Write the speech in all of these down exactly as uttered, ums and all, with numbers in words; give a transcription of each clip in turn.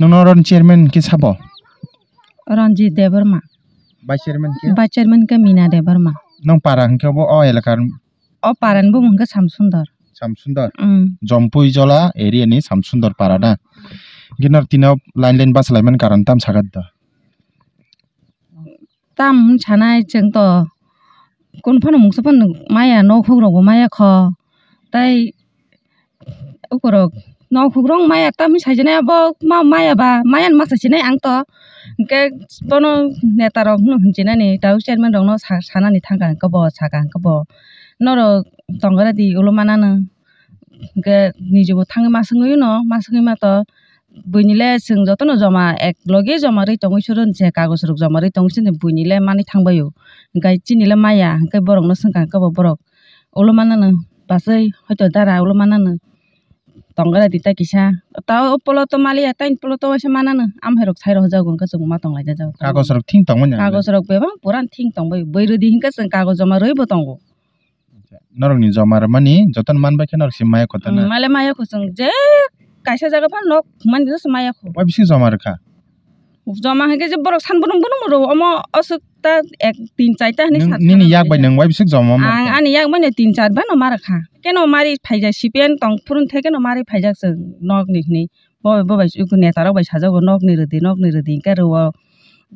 Nono oro ni chairman khe sabo? Ranjit Debbarma. Vice chairman khe? Vice chairman khe Mina Debbarma. Nong para hwnkhe bo o elakar? O para ni bumung hwnkhe Samsundor. Samsundor? Mm. Jompui Jola area ni Samsundor para da. Hwnkhe nor tino line line bachalaimani karon tam sagat da? Tam hwn sanai chwng to kun phano mungsa phano maya, nok hukrok bo maya kho. Tai ukorok nok hukrok maya tam hwn saijani abo ma maya ba maya ni masa sinai ang to. Hwnkhe bono neta rok hwnwi hwn sinani tei chairman rok no sa-, sanani thangkha hwnkhe bo saka hwnkhe bo norok tongora di ulo mananw. Hwnkhe nijebo thangwi maswngwi no, maswngwi ma to buini le chwng jotono joma ek loge joma rwi tongwi soro je kagoj rok joma rwi tongwi sini buini le manwi thangbaio. Hwnkhe chini le maya, hwnkhe borok no swngkha hwnkhe bo borok ulo mananw bachai hoito dara ulo mananw tongora di ta kisa. Ta o polo to maliya, taini polo to waisa mananw, amhai rok sai rok jago hwnkhe chwng ma tonglaijak jago. Kagoj rok thing tongmani ang le. Kagoj rok bebak pura thing tongbaio, bwrwi di hwnkhe chwng kagoj joma rwi bo tongo. Norokni joma rwmani jotono manbai khe norok se maya kho ta na? Mm, male maya kho chwng je kaisa jaga phano nok hwnmani se maya kho. Wai bising joma rwkha? Joma hwnkhe je borok san bunung bunung rw omo aswk ta ek tin char ta hwnwi. Nwng, sa nini yak bai nwng wai bising joma ma rwkha? Ang ani yak bai no tin char ba no ma rwkha. Keno mari phaijak C P M tong phuru thai keno mari phaijak chwng nokni hwnwi. Bo, bo bai, eko neta rok bai sajago, "Nokni rwdi, nokni rwdi," hwnkhe rwo.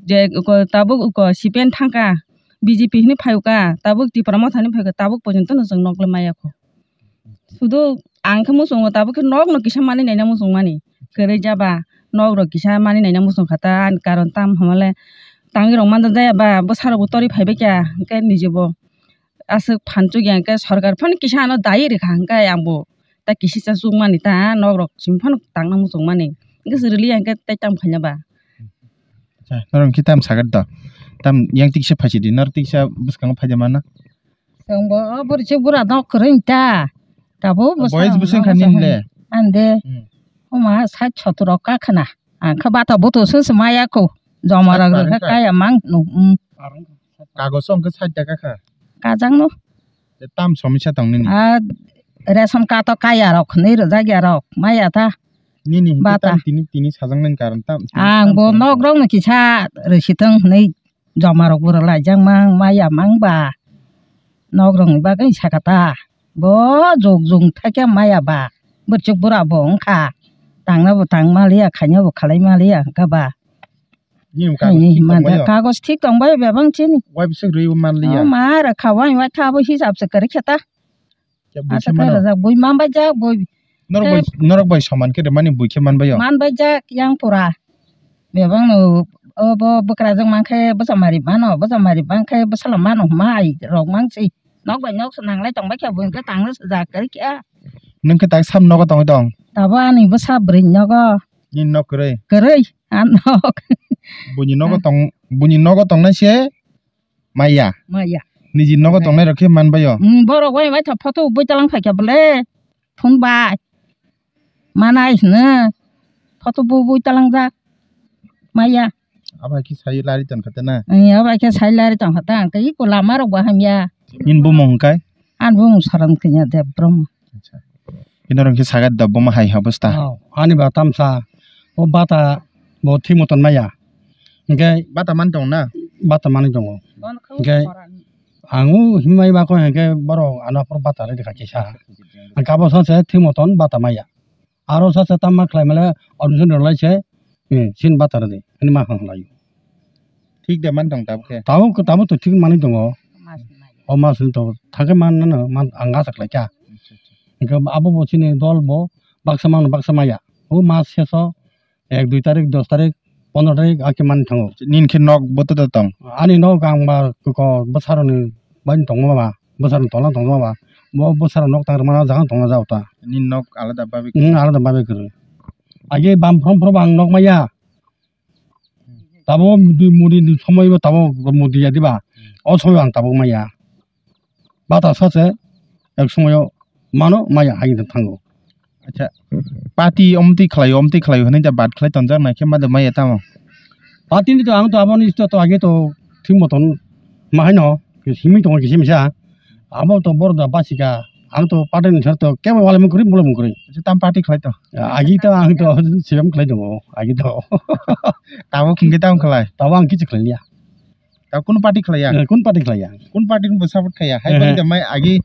Je eko tabuk eko C P M thangkha, B J P hinwi phaikha, tabuk Tipra Motha hinwi phaikha, tabuk pojonto no chwng nok le maya kho. Sudu ang khe muchungo, tabuk khe nok no kisa mani naina muchung mani. Kwrwi jaba, nok rok kisa mani naina muchung kha ta, ani karon tam hamale tangwi rok manja jaya ba, bwsa rok bo torwi phaibai kha, hwnkhe niji bo aswk phan chukya hwnkhe sorkar phano kisa ano dai rwkha, hwnkhe ang bo ta kisi cha chukmani ta nok rok simi phano tangna muchungmani hwnkhe se rwliya hwnkhe tei tamo khaina ba. Acha, norok hwnkhe tamo sagat da? Tam yang tiksa phaisidi, norok tiksa bwskango phaida mana? Chwng bo o bwrwi chwk bura nok kwrwi ta. Tabuk bwsa boys rok bwswng kha nini le? Ande. Hmm. Oma sait sotor rok ka khna. Ang khe bata buto se se maya kho. Joma rok rwkha kaya mang nuk. Kagos o hwnkhe sait taka kha. Kajak no. Tam somisa tong nini? A ration card o kaya rok hwnwi rwjak ya rok maya ta. Nini hwnkhe bata. Tam tini, tini sajak nani karon tam? Ang bo nok rok no kisa rwsitwng hwnwi joma rok bo rwlaijak mang maya mang ba. Nok rok ni bagwi saka ta. Bo jok jong thakya maya ba. Bwrchuk bura bo wngkha. Tangna bo tang maliya, khaina bo khalai maliya hwnkha ba. Nini kagoz thik tongbaio? Kagoz thik tongbaio bebak chini. Wai bisik rwi manliya? O ma rwkha, wai wai kha, abo hisab se kwrwi khe ta. Asa khe rwjak, bui manbaijak, bui. Norok bai, norok bai soman khe rwmani bui khe manbaio? Manbaijak, yang pura. Bebak no, obo bwkrajwk mankhe bwsa mari mano, bwsa mari mankhe bwsala mano hwnma ai rok mangsi. Nok bai nok se nanglai tongbaikha, bui khe tangna sujak kwrwi kha. Nwng khe tak sam nogo tongwi tong? Tabo ani bwsa bwrwi nogo. Nini nok kwrwi? Kwrwi. Anok. Buini nogo tong, buini nogo tongnai se maya. Maya. Niji nogo tongnai rok khe manbaio. Hmm, borok bai bai tha photo bui talang phaikha bole. Phone bai. Manai hino. Photo bu bui talang jak. Maya. Abo hai khe sai lari tongkha te na? Hmm, abo hai khe sai lari tongkha ta. Ang khe iko lama rok bo hamya. Nini bumung hwnkhe? Ani bumung Saran Kanya Deb Brahma. Acha. Ino rong khe sagat da boma hai ha bwsta. Oh, ani ba tamsa. O bata bo thik moton maya. Hingke bata man tong na? Bata manwi tongo. Hingke ang o himai ba ko hingke borok ano aphuru bata rwdi kha kisa. Hingke abo sache thik moton bata maya. Aro sache tamma khlai male admission rwlai se, eh, sin bata rwdi. Hini ma hang lai. Thik de man tong tabuk khe? Tabuk, tabuk to thik manwi tongo. O mas ni to thangke man nano, man ang acha khlai kha. Acha, acha. Hingke abo bo chini dol bo baksa mano baksa maya. O mas seso ek dui tarik, dos tarik, pondro tarik akhe man thango. Nini khe nok boto to tong? Ani nok ang ba ko bwsaroni bai tongma ba, bwsaroni tola tongma ba. Bo bwsarok nok tang rwmano jaga tongna jao ta. Nini nok alada babe? Hmm, alada babe kwrwi. Age bam from from ang nok maya. Tabuk mudi, mudi ni somoi bo tabuk mudi ya diba? O somoi ang tabuk maya. Bata sache ek somoi o mano maya hai thango. Acha, party omtwi khlaio, omtwi khlaio hinui da bat khlai tonjak nai khe ma da maya tamo? Party ni to ang to aboni to, to age to thik moton ma haino simi tongo kisa misa. Abo to boro da basika. Ang to party ni sar to kebo wala mung kwrwi, bole mung kwrwi. Acha, tam party khlai to? Agi to ang to C P M khlai tongo, agi to. Tabuk hinkhe tam khlai? Tabuk ang kichu khlai liya. Tabuk kunu party khlai ya? Eh, kun party khlai ya? Kun party ni bo support khlai ya? Hai Eh. Party da mai agi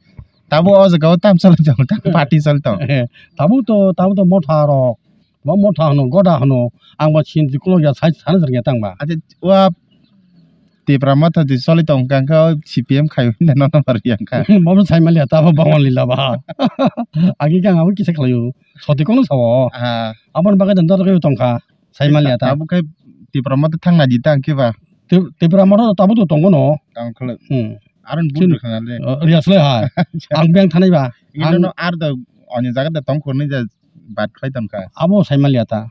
tabuk o jaga o tam chalai tongo, tam party chalai tongo. Eh, tabuk to, tabuk to motha rok. Bo motha hwno, goda hwno, ang bo sinji kolok ya, sai sana jwrwngya tang ba. Acha, wa Tipra motha di choli tong kha, kha C P M khai hwnda nono bar yang kha. Bo bo sai mali ata, bo Bangali la ba. Agi kang abo kisa khlaio, soti kono sao. Ah. Abon bagai dan dor tong kha, sai mali ata. Abo khai Tipra motha thang na di tang khe ba. Tip-, Tipra motha tabuk to tongo no. Tang khle. Hmm. Aron bul Chin- rwkha na le. Oh, riya sle ha. Ang beng thanai ba. Ang Ino no ar da oni jaga da tong khorni da bat khlai tong kha. Abo sai mali ata.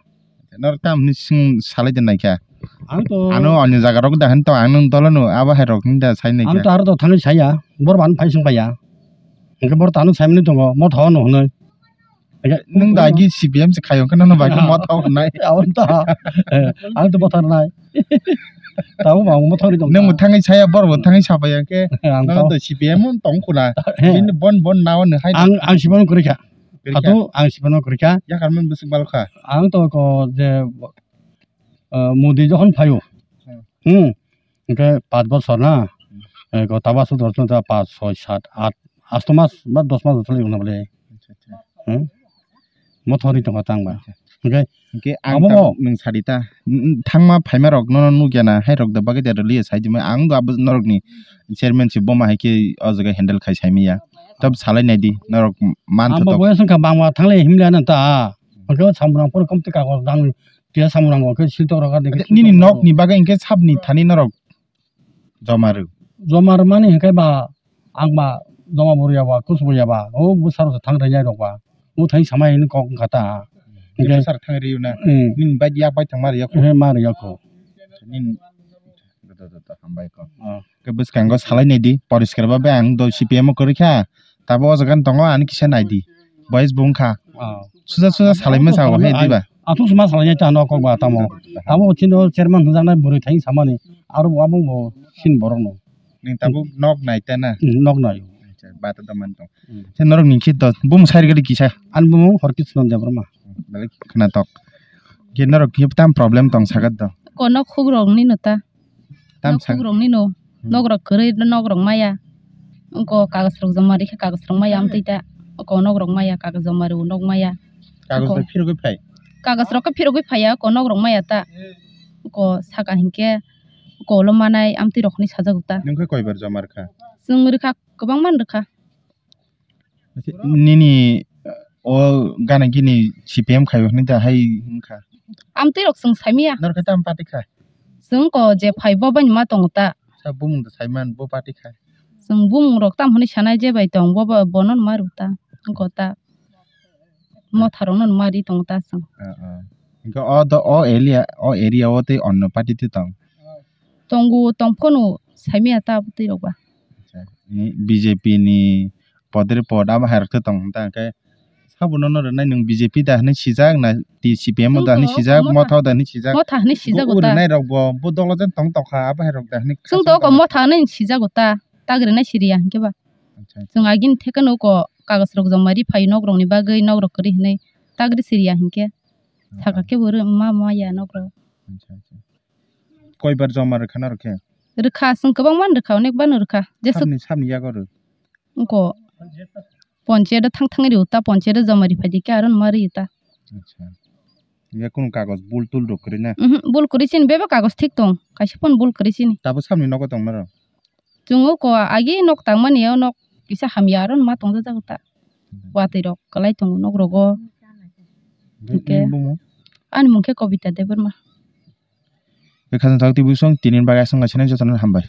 Nor tam ni sing salai de nai kha. Ang to Ano oni jaga rok da han to ang nung dolo no abo hai rok ni da sai nai Ang kha. To aro to thangwi saya. Bor ban phai sung paya. Engke bor tano sai mani tongo. Mo thaw no hwnwi. Engke Nung da gi C P M se khayo khe nono bai khe motha hwnai. Aboni ta. Eh, ang to motha nai. Tamo ba ang motha ri tong. Nung bo thangwi saya, bor bo thangwi sapaya khe. Ang Nono to. To C P M tong khuna. Eh. Bini bon bon nawa no hai. Ang, ang sibano kwrwi kha. Kwrwi kha. Hatu ang sibano kwrwi kha. Yakar man bwswk bal kha. Ang to ko je, eh, Modi jokhon phaio. Hmm. Hmm. Hingke pach bosor na. Hmm. Eh, ko taba sut rosna ta pach, soi, sat, at, asto mas ba dos mas bosor na bole. Acha, acha. Hmm. Mothori tongo tang ba. Acha. Hingke Hingke ang abo tam mo. Nwng sadi ta. N-, n-, thangma phaima rok no nukya na, hai rok da bagwi da rwliya sai di, ang do abo norok ni chairman se boma hai khe o jaga handle khai sai manya. Tab salai nai di, norok man Ang bo thotok. Boyas wngkha bangma thanglai himlai na ta. Hingke samung rang phuru komti kagoj dang, tiya samung rang bo khe siltok rok ar de Acha, khe nini siltok nok rok. Ni bagwi hingke sabni thani norok joma rw. Joma rwmani hingke ba ang ba joma bo rwya ba, kus bo rwya ba, o bwsarok se thang rwnai rok ba. O thani samai hini kok wngkha ta. Hingke Bwsarok thang rwya na. Hmm. Nini bai yak bai thang ma rwya kho. He ma rwya kho. Nini hambai kho. Ah. Ke bwskango salai nai di, poriskar ba bai ang do C P M o kwrwi kha. Tabo o jaga tongo ani kisa nai di. Boys bo wngkha. Ah. Suja suja salai ma sao he di ba. Athung sima salai nai ta no kok ba tamo. Tamo chino chairman hwnjaknai bwrwi thang samani. Aro bo abo bo sin borok no. Ning tabuk nok nai ta na? Hmm, nok nai. Acha, bata da man tong. Hmm. Se norok ni khe to bumung sai rwgadi kisa. Ani bumung Horkisno Debbarma. Belai khwnatok. Khe norok khe tam problem tong sagat do. Ko nok khuk rok ni no ta. Tam nok sa- khuk rok ni no. Hmm. Nok rok kwrwi nok rok maya. Ko kagos rok joma rikha kagos rok maya amtwi ta. Ko nok rok maya kagos joma rw nok maya. Kagos Ko- rok phirogwi phai. Kagos rok khe phirogwi phaiya ko nok rok maya ta. Ko saka hinkhe. Kolo manai amtwi rok hinwi sajago ta. Nwng khe koibar joma rwkha? Chwng rwkha, kwbangma rwkha. Nini o gana gini C P M khaio hinwi da hai wngkha? Amtwi rok chwng saimanya. Norok khe tamo party kha? Chwng ko je phai bo bai ma tongo ta. Sa bumung da saiman bo party kha? Chwng bumung rok tamo hinwi sanai je bai tong bo bo bono ma rw ta. Wngkha ta. Motha rokno ma ri tongo ta chwng. Ah, ah. Hingke o do, o area, o area o tei onno party tei tong? Tongo, tong phano saimanya ta abotwi rok ba. Acha, ni B J P ni podre pod abo hai rok tei tong ta hingke sabo nono rwnai nwng B J P da hinwi sijak na T C P M o da hinwi sijak, Motha da hinwi sijak. Motha hinwi sijago ta. Bo rwnai rok bo, bo dolo jen tong tokha abo hai rok da hinwi. Chwng to ko motha hinwi sijago ta, tagri nai siriya hingke ba. Acha, acha. Chwng agini thekeno ko kagos rok joma ri phai nok rok ni bagwi nok rok kwrwi hinwi tagri siriya hingke. Saka khe bo rw-, ma, ma ya nok rok. Acha, acha. Koibar joma rwkha norok khe? Rwkha, chwng kwbangma rwkha, onek bano rwkha. Jeswk Sabni, sabni yago rw? Wngko ponchayat o thang thang rw ta, ponchayat o joma rw phai di khe aro ma rw ta. Acha. Ya kunu kagoj bul tul rok kwrwi na? Mhm, bul kwrwi chini, bebak kagoj thik tong. Kaisa phano bul kwrwi chini. Tabo sabni nogo tong norok? Chwng o ko agi nok tangmani o nok kisa hamya aro ma tongjago ta. Hmm. Watwi rok kwlai tongo nok rogo. Hingke nini bumung? Ani mung khe Kobita Debbarma. Khe khajang thak twi buisong tini bagwi aswk naisinai jotono hambai.